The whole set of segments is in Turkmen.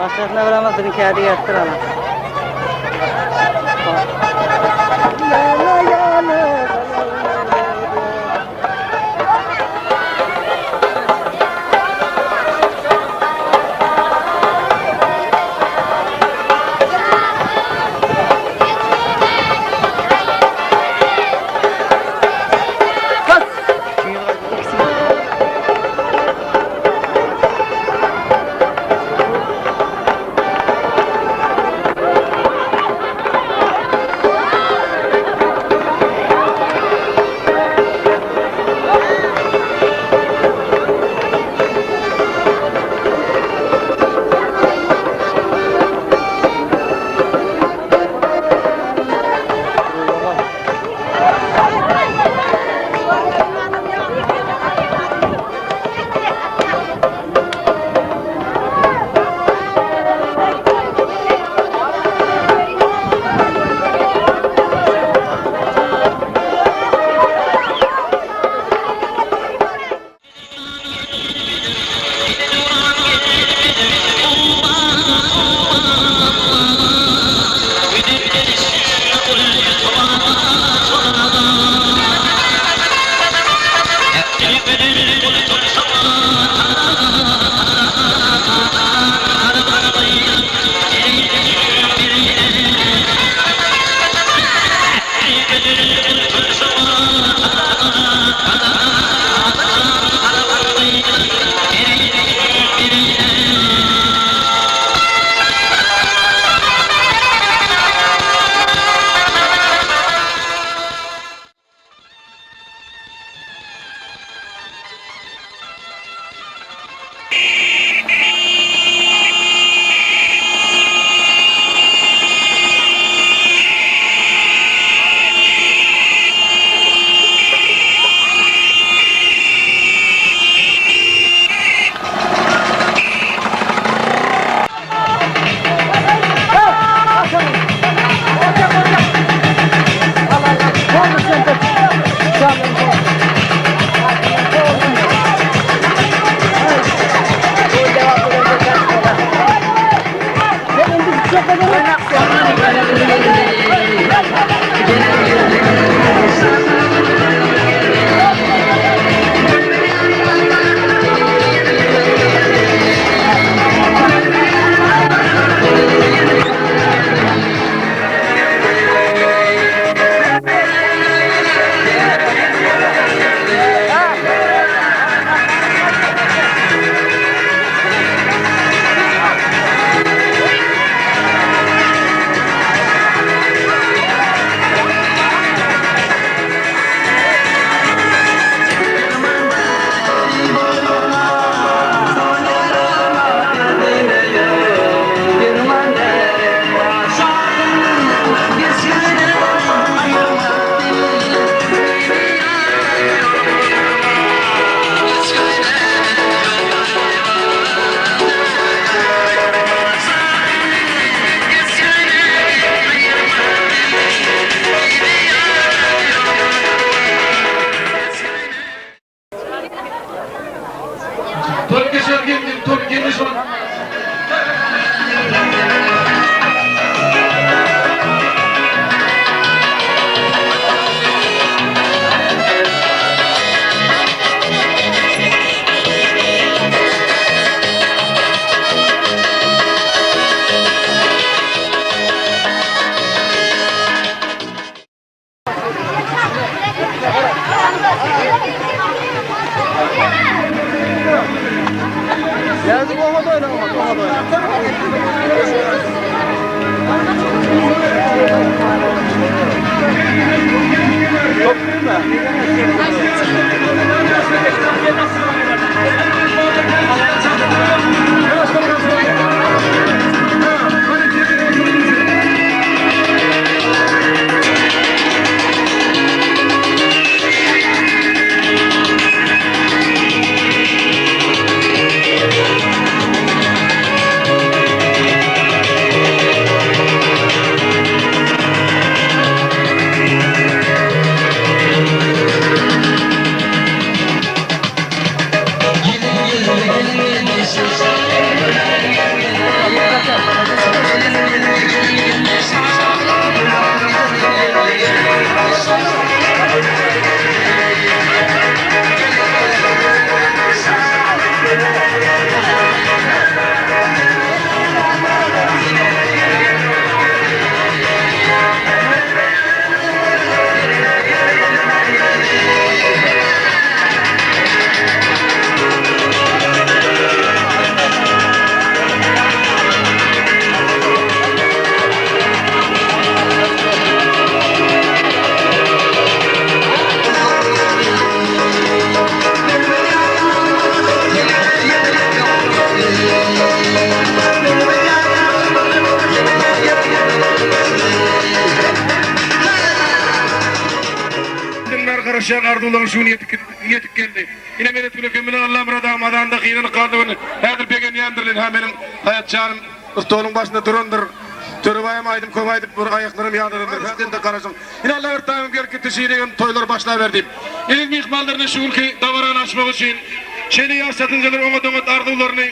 Başgasyna bilemez biziň kädi gelipdir ana. garaşýan arzuwlaryň şu gün ýetip geldi. Ine Meretgül ekem bilen Allamyrat agam azanda gynanyp galdy welin, häzir begenýändirler, hä meniň Saýat janym stoluň başynda durandyr. Törebaýam aýdym köp aýdyp bir aýaklaram ýadadandyr. Siz entek garaşyň. Ine Allaberdi daýymam gelip gitdi, şiregem toýlar başlaber diýip. Eziz myhmanlaryna şu günki dabarany açmak üçin şeýle ýaş çatynjalar oňat-oňat arzuwlaryny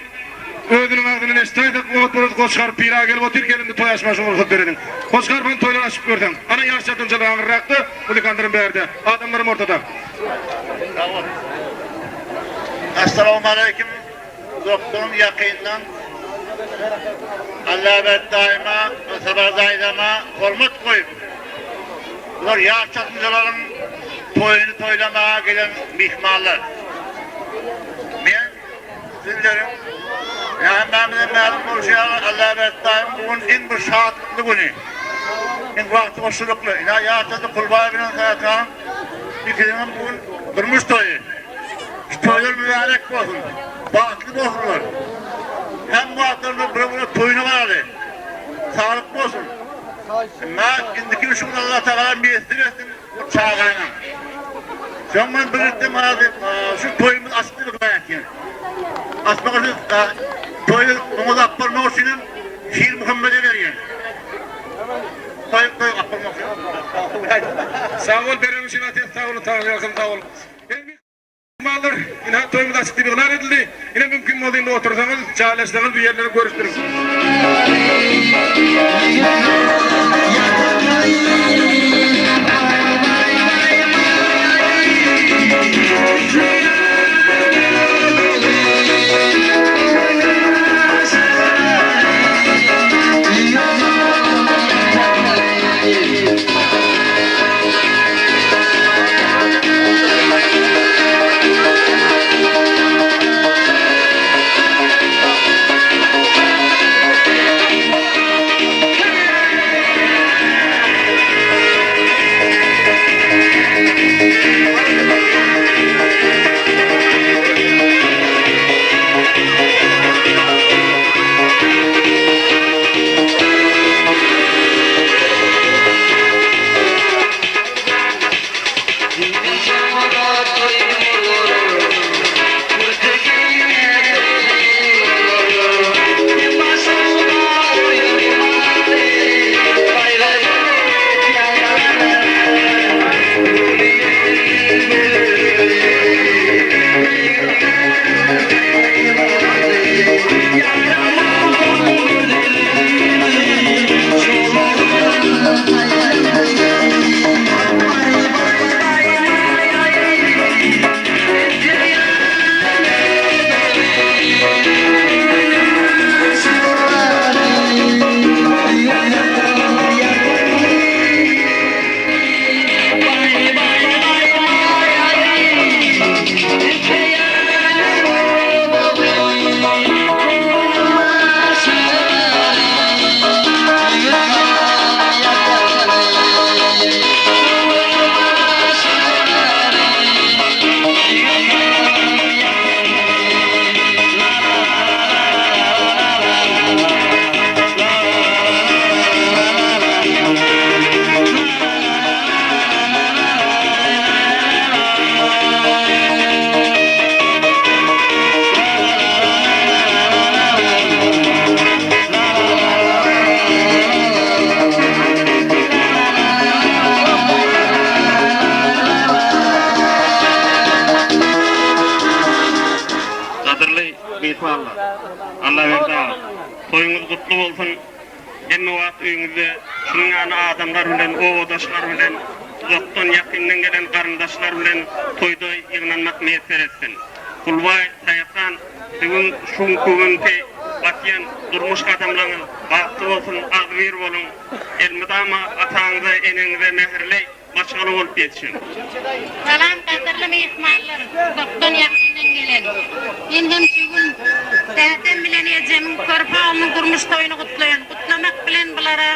Özüniň agzyndan eşidäýsek oňat bolardy Goçgar pira gelip otyr gel indi toý açmaga şoňa rugsat bereliň. Goçgar bilen toýlary açyp görseň. Ana ýaş çatynjalar aňyrrakda, muzykanlaram bärde. Adamlaram ortada. Sag bol. Essalawmaleýkim uzakdan ýakyndan Allaberdi daýyma we Sapar daýzama hormat goýup bular ýaş çatynjalaryň toýuny toýlamaga gelen myhmanlar. Men Sizleriň hemmämize mälim bolşy ýaly, Allaberdi daýymyň bu gün iň bir şatlykly güni. Iň wagty hoşlulykly. Ine, ýatlady Kulbaý bilen Saýat hanyň ikisiniňem bu gün durmuş toýy. Şu toýlar mübärek bolsun. Bagtly bolsunlar. Hemme wagtlarynda bir-birine toýuna baraly. Saglyk bolsun. Ynha, indiki üç gün Allatagala miýesser etsin bu çaganyň. Şoň bilen birlikde maňa şu toýumyz açyk diýip gaýatýan. Açmak üçin toýy oňa alyp barmak üçin hem Şir Muhammede berýän. Toý toý alyp barmak üçin. Sag bol bereniň üçin Ates sag bol Taňryýalkasyn sag bol. Myhmanlar, ynha toýumyz açyk diýip yglan edildi. Ine mümkin bolsa indi otursaňyz, jaýlaşsaňyz bu ýerleri görüşdiriň. Gadyrly myhmanlar, Allaberdi aga, toýuňyz gutly bolsun! Hemme wagt öýüňizde şunuň ýaly adamlar bilen, obadaşlar bilen, uzakdan, ýakyndan gelen garyndaşlar bilen toýda ýygnanmak miýesser etsin. Gulbaý, Saýathan, siziň şu günki basýan durmuş gadamlaryňyz bagtly bolsun, agzybir boluň! Elmydama ataňyza, eneňize mähirli maşgala bolup ýetişiň. Salam gadyrly myhmanlar, uzakdan ýakyndan gelen. Men hem şu gün dädem bilen ejemiň körpe oglunyň durmuş toýuny gutlaýan. Gutlamak bilen bulara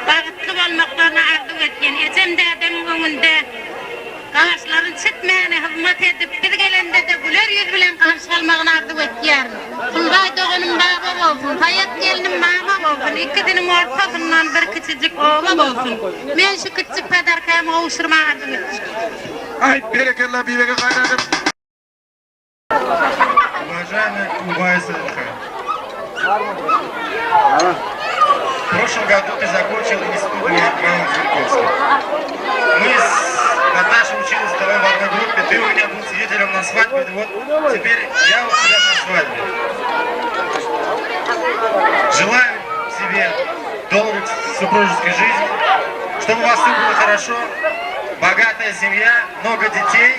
bagtly bolmaklaryny arzuw etýän. Ejem dädemiň öňünde Gaşlaryny çytmäne hyzmat edip, biz gelende-de güler ýüz bilen garşy almagyny arzuw etýärin. Kulbaý doganym baba bolsun, Saýat gelnim mama bolsun, ikisiniň ortasyndan bir kiçijik oba bolsun. Men şu kiçijik padarkamy gowşurmaga arzuw etjek. Aý, berekella Bibege gaýrat et. Уважаемый Кубай Садыхан, в прошлом году ты закончил институт Мамонт-Зинковский. Мы с Наташей учились с тобой в одной группе, ты у меня был свидетелем на свадьбе, вот теперь я у тебя на свадьбе. Желаю тебе долгой супружеской жизни, чтобы у вас все было хорошо, богатая семья, много детей,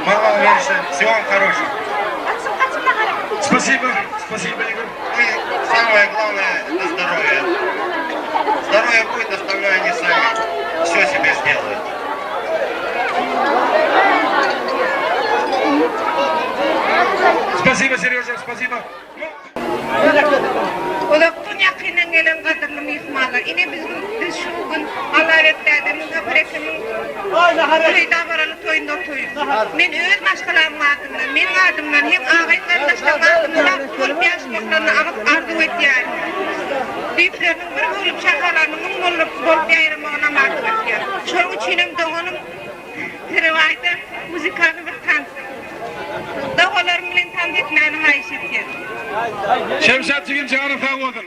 мама меньше, всего вам хорошего. Спасибо, спасибо, Игорь. И самое главное – это здоровье. Здоровье будет, остальное они сами все себе сделают. Спасибо, Сережа, спасибо. Uzakdan ýakyndan gelen gadyrly myhmanlar, ine biz biz şu gün Allaberdi dädemiň, Sapar ekemiň uly dabaraly toýunda otyrys. Men öz maşgalamyň adyndan, meniň adymdan hem agaýyn garyndaşlaryň adyndan bagtly bolup ýaşamaklaryny arzuw edýärin. Düýpleriniň bir bolup, şahalarynyň müň bolup bolup ýaýramagynam arzuw edýärin. Şonuň üçinem doganym Perewaýda muzykany bir tans dogalarym bilen tans etmäni haýyş edýän. Şemşat jigim janyň sag bolsun.